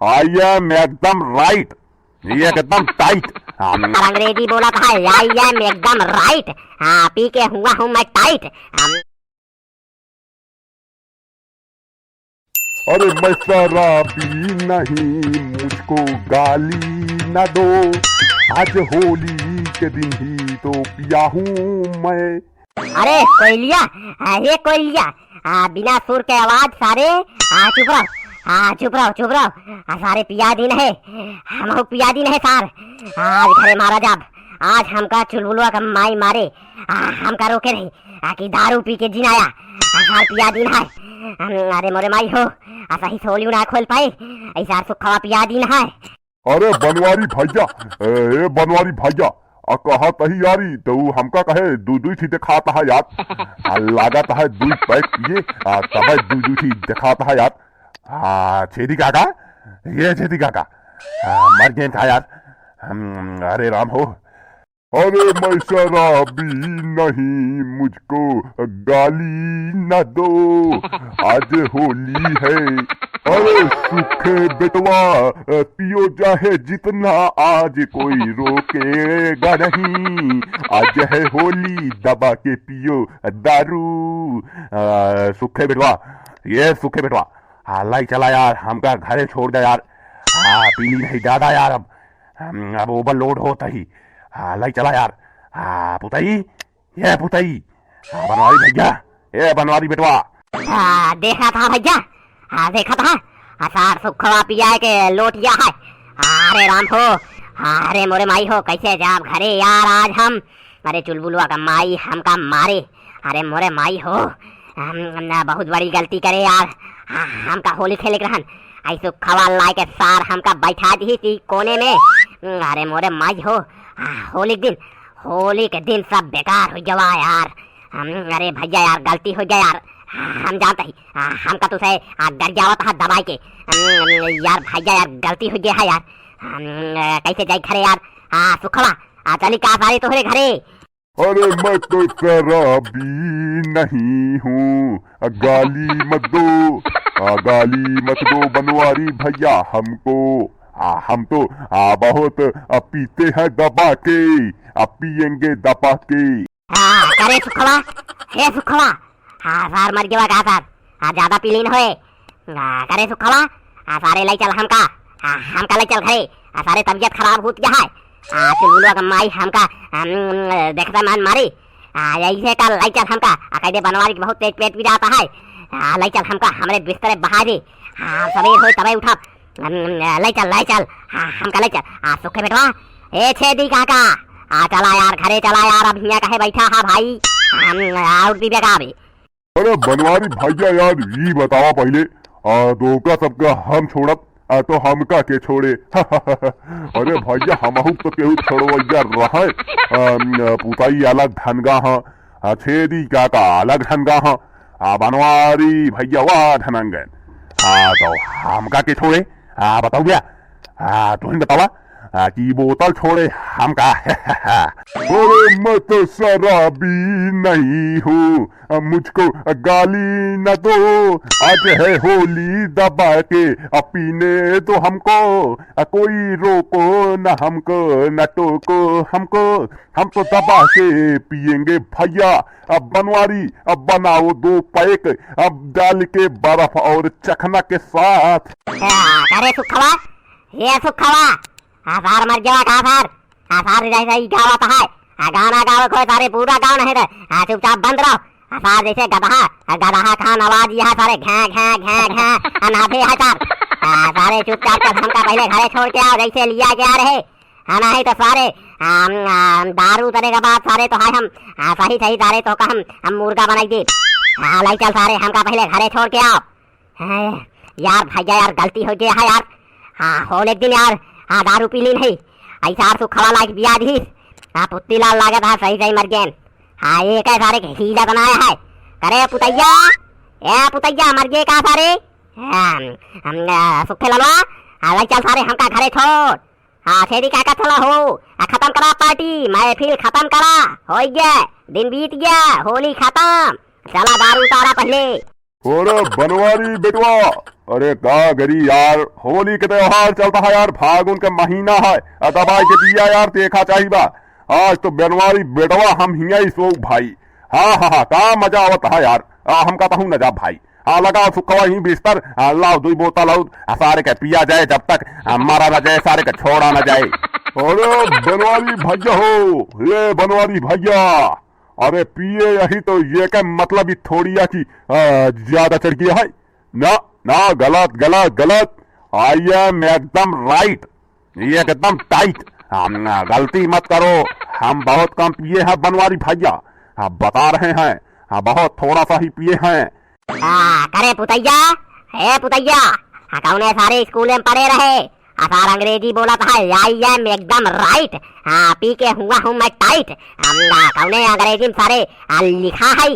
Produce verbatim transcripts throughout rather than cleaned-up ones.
I am एकदम right, ये एकदम tight। हम अंग्रेजी बोलत है, I am एकदम right। हाँ, पी के हुआ हूँ मैं tight। हम अरे मैं शराबी नहीं, मुझको गाली न दो, आज होली के दिन ही तो पिया हूँ मैं। अरे कोयलिया, अरे कोयलिया, आ, बिना सुर के आवाज सारे, आ, चुप रहो, आ, चुप रहो, चुप रहो, आ, सारे पिया दिन है, हम पिया दिन है सार, आज घरे मारा जाब, आज हमका चुलबुलवा का माई मारे, आ, हमका रोके रही, आ, कि दारू पी के जिनाया, आ, सार पिया दिन है, हम, अरे मोरे माई हो, आ, सही से होली ना खोल पाए, ऐसा सुखवा पिया दिन है। अरे बनवारी भैया, ए, ए बनवारी भैया, आ कहा तही यारी, तो हमका कहे दू दू ठी देखात है यार। आ लागत है दू पैक पिए, आ तबे दू दू ठी देखात है यार। आ छेदी काका, ये छेदी काका, आ मर गए था यार। हम, अरे राम हो। अरे मैं शराबी नहीं, मुझको गाली न दो, आज होली है। अरे सुखे बेटवा, पियो चाहे जितना, आज कोई रोकेगा नहीं, आज है होली, दबा के पियो दारू। आ, सुखे बेटवा, ये सुखे बेटवा, आ, लाई चला यार, हमका घरे छोड़ दे यार। आ, पीली नहीं ज्यादा यार, अब, हम, अब overload होत ही। आ, लाई चला यार। आ, पुतई, ए पुतई, आ, बनवारी भैया, ए बनवारी बेटवा। आ, देखा था भैया, आ, देखा था, आ, सार सुखवा पिया के लोटिया है। अरे राम हो, अरे मोरे माई हो, कैसे जाब घरे यार आज हम। अरे चुलबुलवा का माई हमका मारे। अरे मोरे माई हो, हम, हम ना बहुत बड़ी गलती करे यार। आ, हमका होली खेले के रहन, आई सुखवा लाए के सार हमका बैठा दी थी कोने में। अरे मोरे माई हो, आ, होली के दिन होली के दिन सब बेकार हो गवा यार। हम, अरे भैया यार, गलती हो गया यार, हम जानते ही, आ, हमका तुसे, आ, गरियावत हा दबाई के। हम, यार भैया यार, गलती हो गया है यार। हम, आ, कैसे जाई घरे यार? आ, सुखवा, आ, चली का सारे तोहरे घरे? अरे मैं तो शराबी नहीं हूँ, आ, गाली मत दो, आ, गाली मत दो बनवारी भैया हमको। आ, हम तो, आ, बहुत, आ, पीते हैं दबा के, आ, पिएंगे दबा के। हाँ, करे सुखवा, हे सुखवा, हाँ, सार मर गवा का सार, हाँ, ज्यादा पीलीन होए। आ, करे सुखवा, आ, सारे लाई चल हमका, आ, हमका लाई चल घरे, आ, सारे तबियत खराब होत गया है। आ, चुलबुलवा का माई हमका, हम, देखता मान मारी। आ, ऐसे का लाई चल हमका, आ, कह दे बनवारी के बहुत तेज पेट पिरात है। आ, लाई चल हमका, हमरे बिस्तरे बहा दे। हाँ, सवेर होए तबे उठब। हम, लाई चल, लाई चल। हाँ, हमका लाई चल। आ, सुखे बेटवा, ए छेदी काका, आ, चला यार, घरे चला यार, अब हियाँ काहे बैठा हा भाई? हम, और पीबे का अभी? अरे बनवारी भैया यार, ई बतावा पहिले, आ, तोहका सबका हम छोड़ब, आ, तो हमका के छोड़े? अरे भैया, हमहू तो केहू छोड़वैया रहे, आ, पुताई अलग ढंगा ह, आ, छेदी काका अलग ढंगा ह, आ, बनवारी भैया वा ढनंगन। आ, तो हमका के छोड़े? आ, बताओ भैया, आ, तुहिन बतावा, आ, कि बोतल छोड़े हमका। अरे मैं तो शराबी नहीं हूँ, आ, मुझको गाली न दो, आज है होली दबा के, आ, पीने दो हमको, आ, कोई रोको न हमको, न टोको हमको, हम तो दबा के पिएंगे भैया। अब बनवारी, अब बनाओ दो पैक, अब डाल के बर्फ और चखना के साथ। आ, करे सुखवा, ये सुखवा, आ, सार मर गया का सार? आ, सार जैसे ही गावत है, आ, गाना गावे कोई सारे पूरा गाँव नहीं रहे, आ, चुपचाप बंद रहो। आ, सार जैसे गदहा, आ, गदहा खान आवाज यह सारे घा, घा, घा, घा, अनाथे है सार। आ, सारे चुपचाप चल, हमका पहले घरे छोड़ के आओ, जैसे लिया गया रहे। हाँ, नहीं तो सारे, आम, आम, दारू उतरे के बाद सारे तो है हम, आ, सही, सही सारे तो का हम, हम मुर्गा बनाई दे। हाँ, लाई चल सारे, हमका पहले घरे छोड़ के आओ। हैं, यार भैया यार, गलती हो गया है यार। हाँ, होले एक दिन यार, हाँ, दारू पी ली नहीं। ऐसा यार सुखवा लाग बिया दी। हाँ, पुत्ती लाल लागत है, सही सही मर गए। हाँ, ये क्या सारे के हीला बनाया है? करे पुतैया, ए पुतैया, मर गए का सारे? हम, हम, आ, सुखे ललवा, हाँ, लाई चल सारे, हमका घरे छोड़। हाँ, छेदी काका चला हो, आ, खतम करा पार्टी, महफिल खतम करा, हो गया, दिन बीत गया, होली खतम, चला दारू उतारा पहले। अरे बनवारी बेटवा, अरे का करी यार, होली के त्योहार चलता है यार, फागुन के महीना है। आ, दबाई के पिया यार, देखा चाही बा। आज तो बनवारी बेटवा हम हियाँ ही सोऊ भाई। हाँ, हाँ, हाँ, का मजा आवत है यार। आ, हमका तहू न जा भाई। हाँ, लगाओ सुखवा ही बिस्तर, आ, लाओ दुई बोतल और, आ, सारे के पिया जाए जब तक, आ, मरा न जाए, सारे के छोड़ा न जाए। अरे बनवारी भैया हो, ए बनवारी भैया, अरे पिए यही तो ये के मतलब ही थोड़ी है कि, आ, ज्यादा चढ़ गया है। ना, ना, गलत, गलत, गलत। I am एकदम right, ये एकदम tight। हम, आ, गलती मत करो, हम बहुत कम पिए हैं बनवारी भैया, आप बता रहे हैं, हाँ, बहुत थोड़ा सा ही पिए हैं। आ, करे पुतैया, हे पुतैया, हाँ, कौने सारे स्कूल में पढ़े रहे? आ, सार अंग्रेजी बोलत है, I am एकदम right। हाँ, पी के हुआ हूँ मैं tight। हम, आ, कौने अंग्रेजी में सारे, आ, लिखा है?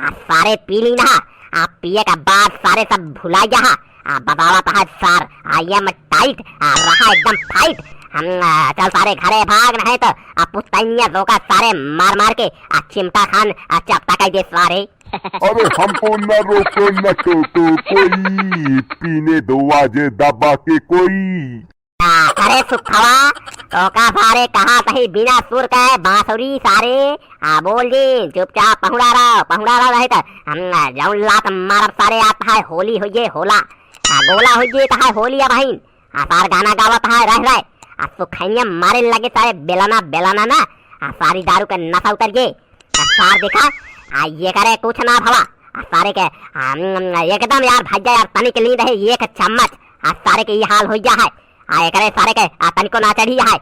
आ, सारे पी ली ना, आ, पिए के बाद सारे सब भुला जा। आ, बतावत है सार, I am tight, आ, रहा एकदम fight। हम, आ, चल सारे घरे भाग, नहीं तो, आ, पुतैया रोका सारे मार मार के, आ, चिमटा खान, आ, चपटा कर दे सारे। अरे हमको न रोको न टोको कोई, पीने दो आज दबा के कोई। आ, अरे सुखवा, तोका सारे कहा सही बिना सुर के बांसुरी सारे, आ, बोल जी, चुपचाप पहुड़ा रहो, पहुड़ा रहो, नहीं तो हम, आ, जौन लात मारब सारे, आता है होली होइए, होला, आ, गोला होइए, तो है होली अब बहिन। आ, सार गाना गावत है, रह रहे, आ, सुखैया मारे लगे सारे, बेलाना, बेलाना ना, आ, सारी दारू के नशा उतर गए। आ, सार देखा, आ, ये करे कुछ ना भवा। आ, सारे के, आ, हम्म, एकदम यार भैया यार, तनिक नींद है, एक चम्मच, आ, सारे के ये हाल हो गया है। आ, एकरे सारे के, आ, तनिको ना चढ़ी है।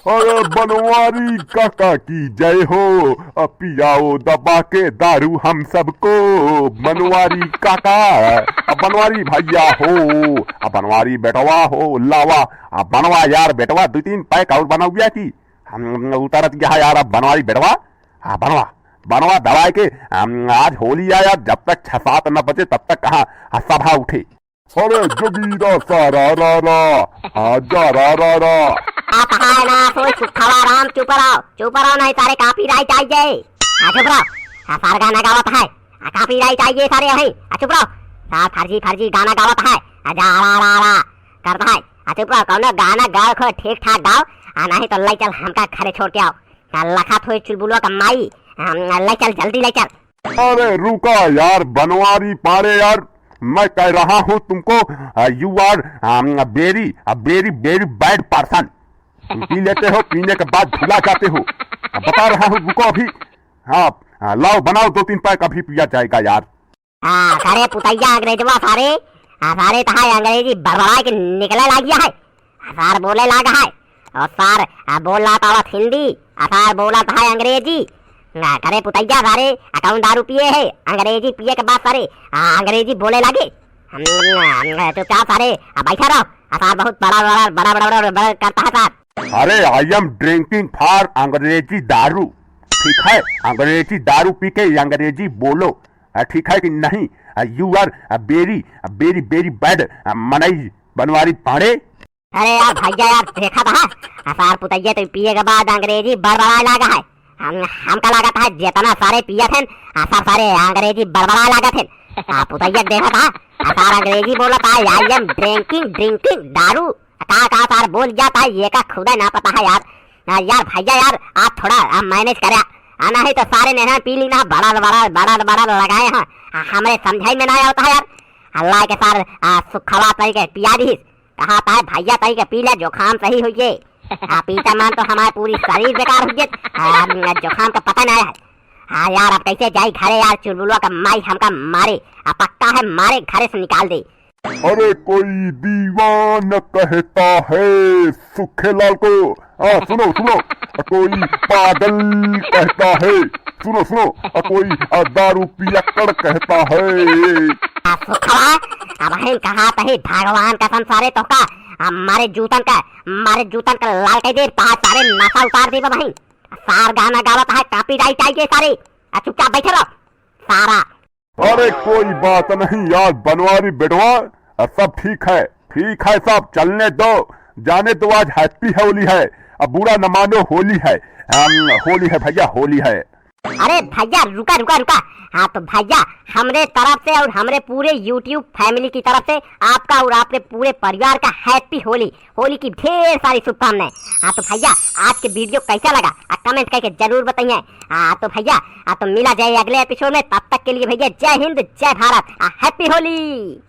अरे बनवारी काका की जय हो, आ, पियाओ दबा के दारू हम सबको, बनवारी काका, आ, बनवारी भैया हो, आ, बनवारी बेटवा हो, लावा, आ, बनवा यार बेटवा, दो तीन पैक और बनौया की, हम उतरत गया है यार, अब बनवारी बेटवा, हाँ, बनवा, बनवा दबाए के, हम, आज होली आया, जब तक छह सात न बजे, तब तक कहाँ, हाँ, सभा उठे। अरे जोगीरा सारा रा रा, हाँ, जा रा रा रा। आप है ना, सोई सुखवा राम, चुप रहो, चुप रहो, नहीं सारे copyright आई जाए। हाँ, चुप रहो। हाँ, सार गाना गावत है। हाँ, copyright आई जाए सारे, वही। हाँ, चुप रहो। सार फर्जी, फर्जी गाना गावत है। हाँ, जा रा रा रा करता है। हाँ, चुप रहो, कौनो गाना गाओ, खो ठीक ठाक गाओ। हाँ, नहीं तो ले चल हमका घरे छोड़ के आओ। हाँ, लखा थोई चुलबुलवा का माई, हाँ, ले चल, जल्दी ले चल। अरे रुका यार बनवारी पाड़े यार, मैं कह रहा हूँ तुमको, uh, you are, uh, very, uh, very, very bad person। तुम पी लेते हो, पीने के बाद भुला जाते हो। आ, बता रहा हूँ, रुको अभी। हाँ, हाँ, लाओ बनाओ दो तीन पैक, अभी पिया जाएगा यार। हाँ, सारे पुतैया अंग्रेजवा सारे, हाँ, सारे तहां अंग्रेजी बड़बड़ाए के निकले लाग गया है। हाँ, सार बोले लाग है। और सार, आ, बोल रहा था हिंदी, आ, सार बोला था अंग्रेजी। ना करे पुतैया सारे, आ, कौन दारू पिए है? अंग्रेजी पिए के बाद सारे, आ, अंग्रेजी बोले लागे। हम, हम, चुपचाप सारे, आ, बैठा रहो। आ, सार बहुत बड़ा, बड़ा, बड़ा, बड़ा, बड़ा, बड़ा करता है सार। अरे, I am drinking for अंग्रेजी दारू, ठीक है? अंग्रेजी दारू पी के अंग्रेजी बोलो। आ, ठीक है कि नहीं? आ, you are a very, a very, very bad, आ, मनई बनवारी पाड़े। अरे यार भैया यार, देखा था, आ, सार पुतैया तो पिए के बाद अंग्रेजी बड़बड़ाए लागा है। हम, हमका लागत है जितना सारे पियत हैं, आ, सार सारे अंग्रेजी बड़बड़ाए लागत हैं। आ, पुतैया देखा था, आ, सार अंग्रेजी बोलत है, I am drinking, drinking दारू। का, का सार बोल जाता है, ये का खुदा ना पता है यार। आ, यार भैया यार, आप थोड़ा, आ, manage करे। आ, नहीं तो सारे ने ना पी ली ना, बड़ा, बड़ा, बड़ा, बड़ा लगाए हैं। आ, हमरे समझाई में ना आवता है यार। अल्लाह के सार, आ, सुखवा तई के पिया दीस। कहा था भैया तई के पी ले, जुकाम सही होइए। आ, पीता मान तो हमारे पूरी शरीर बेकार होइए। आ, जुकाम का पता ना है। हाँ यार, अब कैसे जाई घरे यार, चुलबुलवा का माई हमका मारे। आ, पक्का है मारे, घरे से निकाल दे। अरे कोई दीवान कहता है सुखेलाल को, हाँ, सुनो, सुनो, कोई पागल कहता है, सुनो, सुनो, कोई, आ, दारू पियक्कड़ कहता है। आ, सुखवा, अब हम कहा तही भगवान कसम सारे तोहका, आ, मारे जूतन का, मारे जूतन का लाल कह दे, तहार सारे नशा उतार दे बहिन। सार गाना गावत है, copyright आई गए सारे। आ, चुपचाप बैठे रहो, सारा। अरे कोई बात नहीं यार बनवारी बेटवा, आ, सब ठीक है, ठीक है सब, चलने दो, जाने दो, आज happy होली है, अब बुरा न मानो, होली है, हम, होली है भैया, होली है। अरे भैया, रुका, रुका, रुका। हाँ, तो भैया, हमरे तरफ से और हमरे पूरे YouTube family की तरफ से आपका और आपके पूरे परिवार का happy होली। होली की ढेर सारी शुभकामनाएं। हाँ, तो भैया, आज के video कैसा लगा, आ, comment करके जरूर बताइए। हाँ, तो भैया, हाँ, तो मिला जाए अगले episode में। तब तक के लिए भैया, जय हिंद, जय भारत, आ, happy होली।